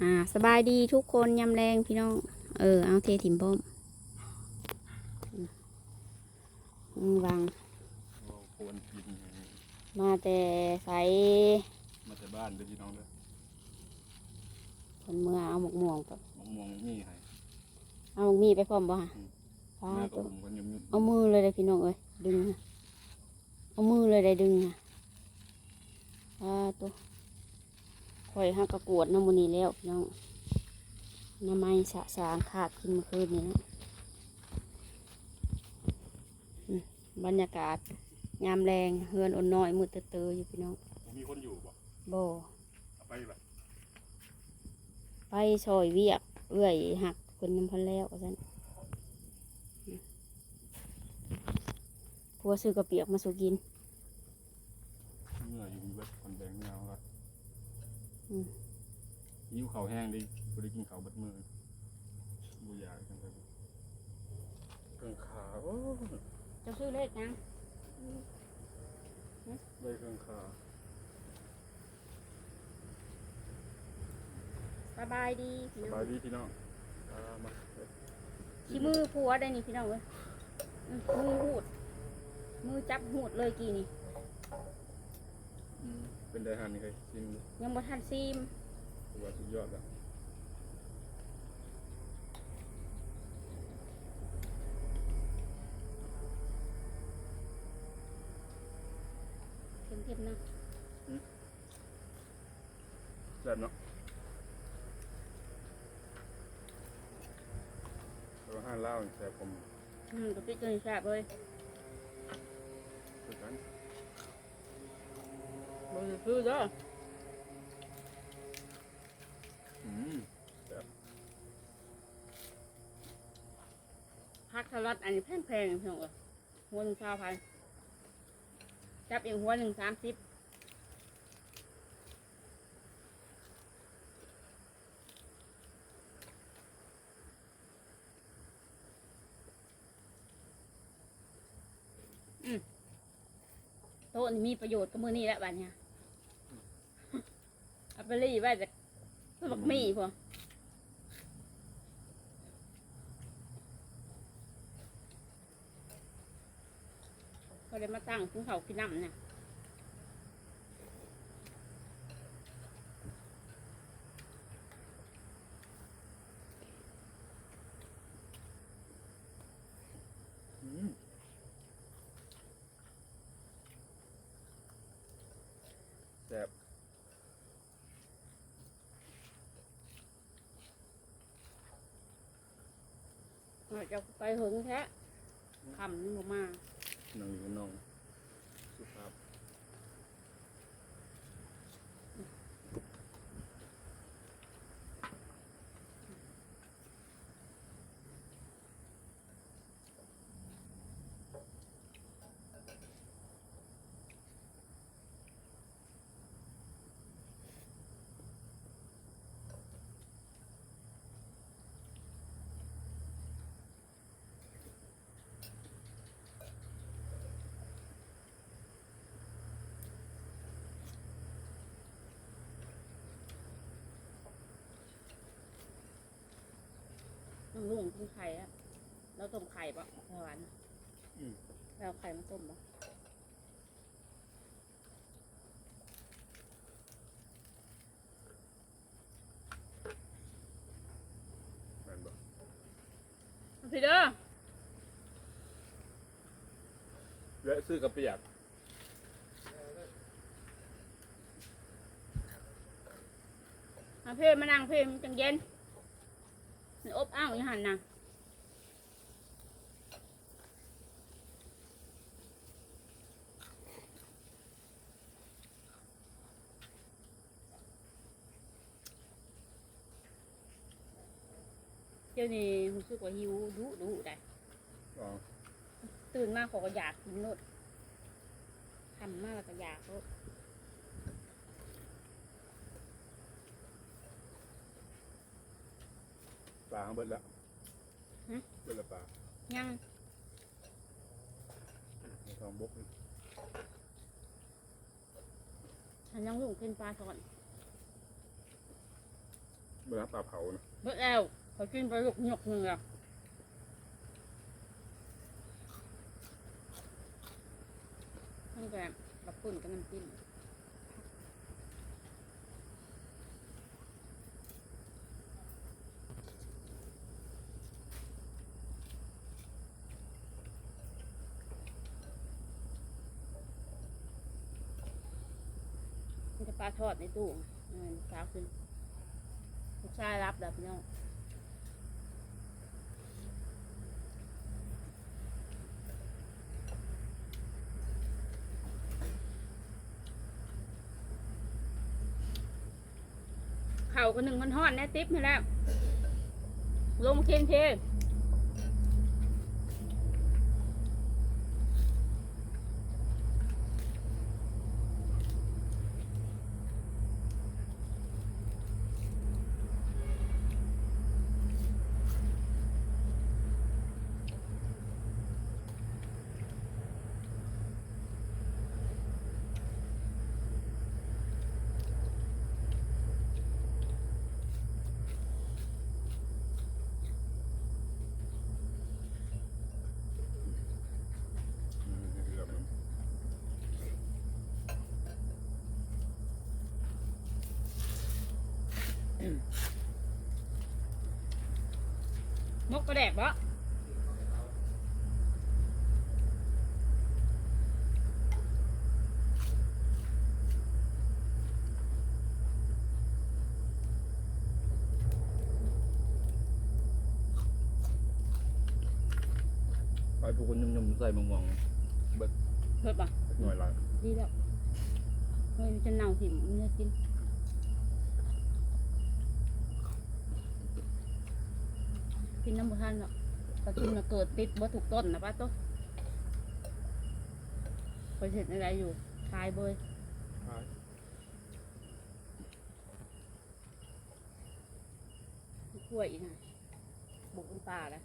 ອ່າ ສະບາຍດີທຸກຄົນຍາມແລງພີ່ນ້ອງ. ເອີ ເອົາເທຖິ້ມພ້ອມ. ອືມ ຫວັງ ໂອ້ ຄົນກິນ ມາແຕ່ໃສ? ມາແຕ່ບ້ານເດີພີ່ນ້ອງເດີ. ເພິ່ນເມືອເອົາໝາກມ່ວງໄປ ໝາກມ່ວງໝາກໝີ່ໃຫ້. ເອົາໝາກໝີ່ໄປພ້ອມບໍ່ຫະ? ອືມ ປາໂຕ ເອົາມືເລີຍເດ້ພີ່ນ້ອງເອີຍ ດຶງ ເອົາມືເລີຍໄດ້ດຶງ. ປາໂຕ ຂ້ອຍຫາກະກວດນຳມື້ນີ້ແລ້ວພີ່ນ້ອງ ອະນາໄມສະສາງຄາບກິນມື້ຄືນນີ້ເນາະ. ອືມ ບັນຍາກາດຍາມແລງ ເຮືອນອົນນ້ອຍມືດເຕີໆຢູ່ພີ່ນ້ອງ. ບໍ່ມີຄົນຢູ່ບໍ່? ບໍ່. ເອົາໄປລະ ໄປຊ່ອຍວຽກເອື້ອຍຮັກເພິ່ນນຳພັນແລ້ວວ່າຊັ້ນ. ຜົວຊື້ເຂົ້າປຽກມາສູ່ກິນ. ເມື່ອຢູ່ມີເບິດຄົນແດງເຫງົາລະ. ອືມ ຫິວເຂົ້າແຮງເດ້ ບໍ່ໄດ້ກິນເຂົ້າເບິດມື້ ບໍ່ຢາກຈັ່ງໃດ. ເຄິ່ງຂາ ໂອ້ ເຈົ້າຊື້ເລກຫຍັງ? ໄດ້ເຄິ່ງຂາ. ສະບາຍດີພີ່ນ້ອງ ສະບາຍດີພີ່ນ້ອງ. ອ່າ ມາ ຂີ້ມືຜົວໄດ໋ນີ້ພີ່ນ້ອງເອີຍ. ອືມ ມືຮູດ ມືຈັບຮູດເລີຍກີ້ນີ້. ອືມ ເປັນໄດຫັ້ນນີ້ ເຄີຍຊີມຢູ່? ຍັງບໍ່ທັນຊີມ ຖືວ່າສຸດຍອດແລ້ວ. ເຄັມໆນະ. ອືມ ແຊບເນາະ ແຕ່ວ່າຮ້ານລາວນີ້ແຊບກວ່າໝູ່. ອືມ ກະປິໂຕນີ້ແຊບເລີຍ ຄືກັນ ບໍ່ຊື່ເດີ. ອືມ ແຊບ. ຜັກສະລັດອັນນີ້ແພງໆ ພີ່ນ້ອງເອີຍ ຫົວໜຶ່ງຊາວພັນ ຈັບອີກຫົວໜຶ່ງສາມສິບ. ອືມ ໂຕະນີ້ມີປະໂຫຍດກວ່າມື້ນີ້ແຫຼະບາດນີ້ ເອົາໄປລີ້ໄວ້ແຕ່ບັກໝີ່ພຸ້ນ. ພໍໄດ້ມາຕັ້ງກິນເຂົ້າກິນນ້ຳນະ. ອືມ ແຊບ. ເຈົ້າໄປເຫິງແທ້ ຄ່ຳຍັງບໍ່ມາ. ນັ່ງຢູ່ກັບນ້ອງສຸພາບ. ນ້ອງລຸງກິນໄຂ່ອະ ລາວຕົ້ມໄຂ່ບໍ່ ໄຂ່ຫວານ? ອືມ ລາວເອົາໄຂ່ມາຕົ້ມບໍ່? ແມ່ນບໍ່? ມາພີ້ເດີ ແວະຊື້ເຂົ້າປຽກ. ມາພີ້ ມານັ່ງພີ້ ມັນຈັ່ງເຢັນ ມັນອົບອ້າວຢູ່ຫັ້ນນະ. ດຽວນີ້ຮູ້ສຶກວ່າຫິວດຸໆໄດ໋. ອໍ ຕື່ນມາຂ້ອຍກໍຢາກກິນໂລດ ຄ່ຳມາແລ້ວກໍຢາກໂລດ. ປາເຮົາເບິດແລ້ວ. ຫຶ? ເບິດແລ້ວປາ? ຍັງ ໃນທ້ອງບົກນີ້. ອັນຍັງລຸງເປັນປາຊ່ອນ. ເວລາປາເຜົານະ ເບິດແລ້ວ ຂ້ອຍກິນໄປລູກຍົກໜຶ່ງແລ້ວ. ມັນກໍ ບັກປຸ້ນກັບນ້ຳຈິ້ມ. ມີແຕ່ປາທອດໃນຕູ້. ເອີ ລູກສາວຂຶ້ນ ລູກຊາຍຫຼັບແລ້ວພີ່ນ້ອງ. ເຂົ້າກໍໜຶ້ງຮ້ອນໆ ແດ່ ຕິບຫັ້ນແຫຼະ ລົງມາກິນພີ້. ໝົກປາແດກບໍ? ໄປຜູ້ຄົນຫຍຸ້ມໆ ໃສ່ໝາກມ່ວງເບິດ ເບິດບໍ່? ໜ້ອຍຫຼາຍ ດີແລ້ວ. ເຮີ້ຍ ມັນຈະເນົ່າຖິ້ມ ເມືອກິນ ກິນນຳບໍ່ທັນດອກ. ປະທຸມນະເກີດຕິດເບິດທຸກຕົ້ນນະ ປາໂຕ. ຂ້ອຍເຮັດແນວໃດຢູ່ ຂາຍເບີຍ ຂາຍ. ກລ້ວຍອີກນະ ປູກເປັນປ່າລະ.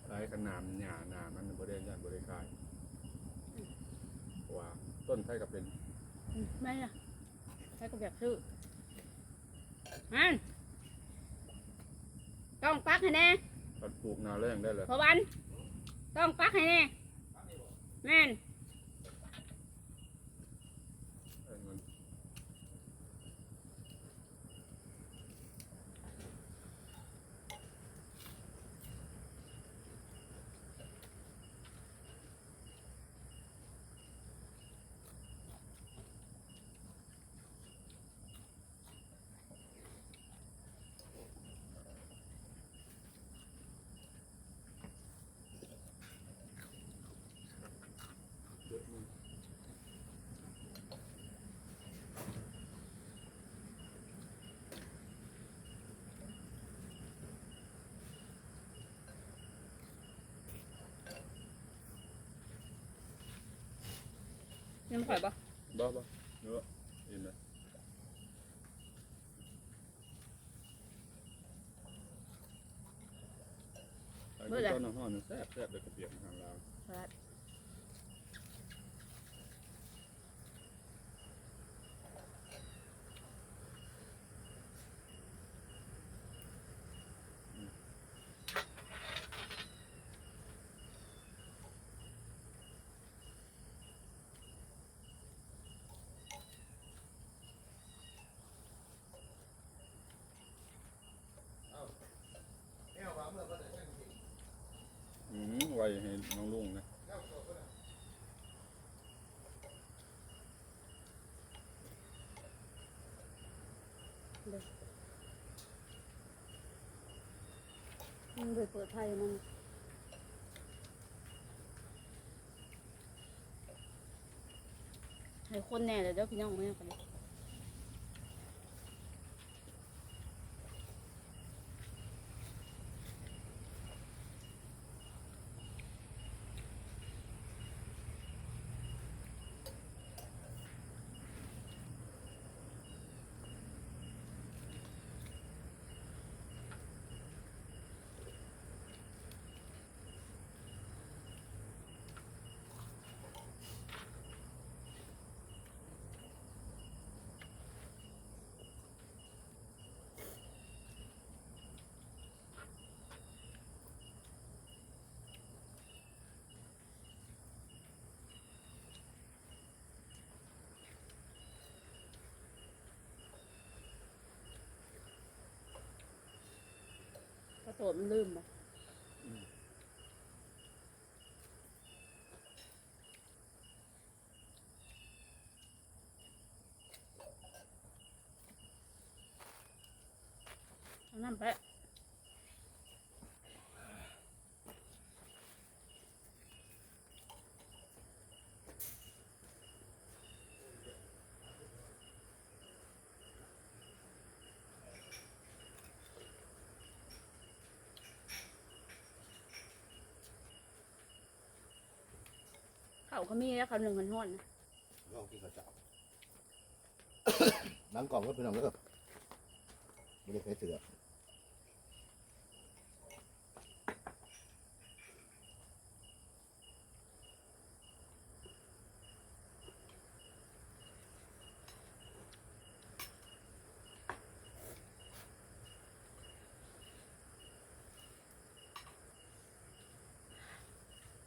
ຂາຍຂະໜາມຫຍ້າໜ້າມັນບໍ່ໄດ້ ຢ້ານບໍ່ໄດ້ຂາຍ. ເພາະວ່າຕົ້ນໃຜກໍເປັນ. ອືມ ແມ່ນລະ ໃຜກໍຢາກຊື້. ຫັ້ນ ຕ້ອງປັກໃຫ້ແດ່ ຄັນປູກໜ້າແລ້ງໄດ້ແລ້ວ ພໍ່ວັນ ຕ້ອງປັກໃຫ້ແດ່. ແມ່ນ. ຍັງຂ້ອຍບໍ່? ບໍ່ ບໍ່ ເອີ ອີ່ມແລ້ວ. ເບິດແລ້ວ ຕອນຮ້ອນໆ ແຊບໆ ເລີຍ ເຂົ້າປຽກອາຫານລາວ. ອືມ ໄວ້ໃຫ້ນ້ອງລຸງນະ. ເດີ ມັນບໍ່ເປີດໄຟມັນ. ໃຫ້ຄົນແດ່ເດີພີ່ນ້ອງ ມື້ນີ້. ເ ໂສດມັນລືມບໍ່? ເອົານ້ຳໄປ. ເຂົ້າກໍມີແລ້ວ ເຂົ້າໜຶ້ງຮ້ອນໆນະ. ລອງກິນເຂົ້າເຈົ້າ ຫຼັງກ້ອງເດີພີ່ນ້ອງເດີ ບໍ່ໄດ້ໃສ່ເສື້ອ.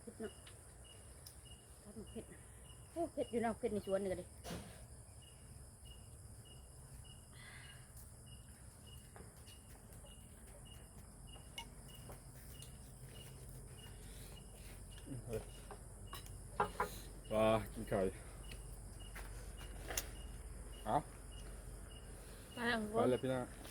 ເຜັດເນາະ ຕັດໝາກເຜັດ ໂອ້ ເຜັດຢູ່ເນາະ ເຜັດໃນສວນນີ້ກໍດີ. ປາກິນໄຂ່ ເອົາ ໄປແລ້ວ ໄປແລ້ວພີ່ນ້ອງ.